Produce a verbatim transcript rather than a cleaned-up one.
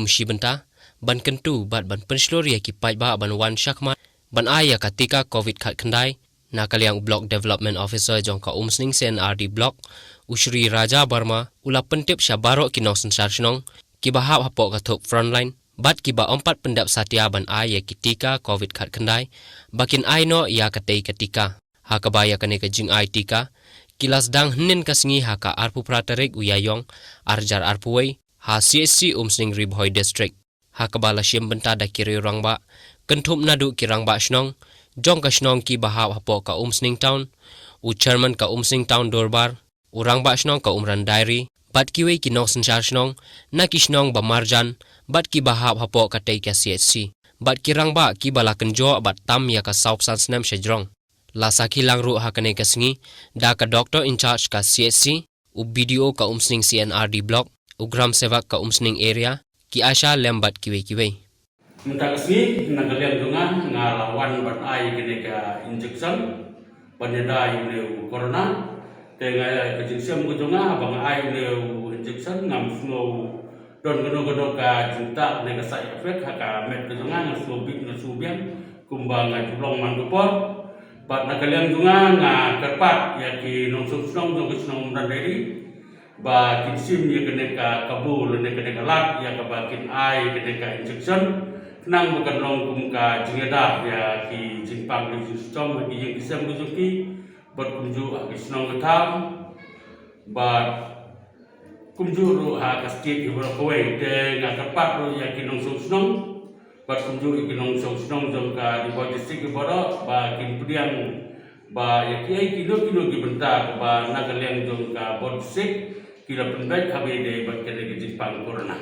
Shi bynta ban kyntu bad ban pynshlur ïa ki paidbah ban wan shakhmat ban ai ïa ka tika covid khatkhyndai, na ka liang u Block Development Officer jong ka Umsning C N R D Block, u Shri Raja Barma, u la pyntip sha baroh ki nongsynshar shnong kiba hap hapoh ka thup frontline bad kiba ym pat pyndep satia ban ai ïa ki tika covid khatkhyndai ba kin ai noh ïa katei ka tika. Ha kaba ïa kane ka jingai tika ki la sdang hynnin ka sngi ha ka arphew phra tarik u Ïaïong arhajar arphew wei ha C H C Umsning Ri Bhoi District. Ha kaba la shim bynta da ki riew rangbah, kynthup naduh ki rangbah shnong jong ka shnong kiba hap hapoh ka Umsning Town, u Chairman ka Umsning Town Dorbar, u rangbah shnong ka Umran Diary bad kiwei ki nongsynshar shnong na ki shnong ba marjan bad kiba hap hapoh katei ka C H C bad ki rangbah kiba la kynjoh bad tam ïa ka sawphew san snem shajrong. La sakhi lang ruh ha kane ka sngi da ka Doctor in Charge ka C H C, u B D O ka Umsning C N R D Block, u Gram Sevak ka Umsning Area, ki ASHA lem bad kiwei kiwei. Mynta ka sngi na ka liang jong nga, nga la wan ban ai kane ka injection ban ïada ïa une u corona. Te nga ïa ka jingshem ka jong nga ba nga ai une u injection, ngam sngew don kano kano ka jingtah ne ka side effect ha ka met ka jong nga, nga sngew bit, nga sngew biang kumba nga ju long man ka por. Bad na ka liang jong nga, nga kyrpad ïa ki nongshong shnong jong ka shnong Umran Diary ba kin shim ïa kane ka kabu lane kane ka lad ïa kaba kin ai kane ka injection, khnang ba kan long kum ka jingïada ïa ki jingpang ki jingshitom ha ki ïing ki sem ki jong ki, bad kumjuh ha ki shnong ki thaw, bad kumjuh ruh ha ka state hi baroh kawei. Te nga kyrpad ruh ïa ki nongshong shnong bad kumjuh ïa ki nongshong shnong jong ka Ri Bhoi District hi baroh ba kin pdiang ba ïa kiei kino kino ki bynta kaba na ka liang jong ka Bhoi District ki la pynbeit ha ba ïadei bad kane ka jingpang corona.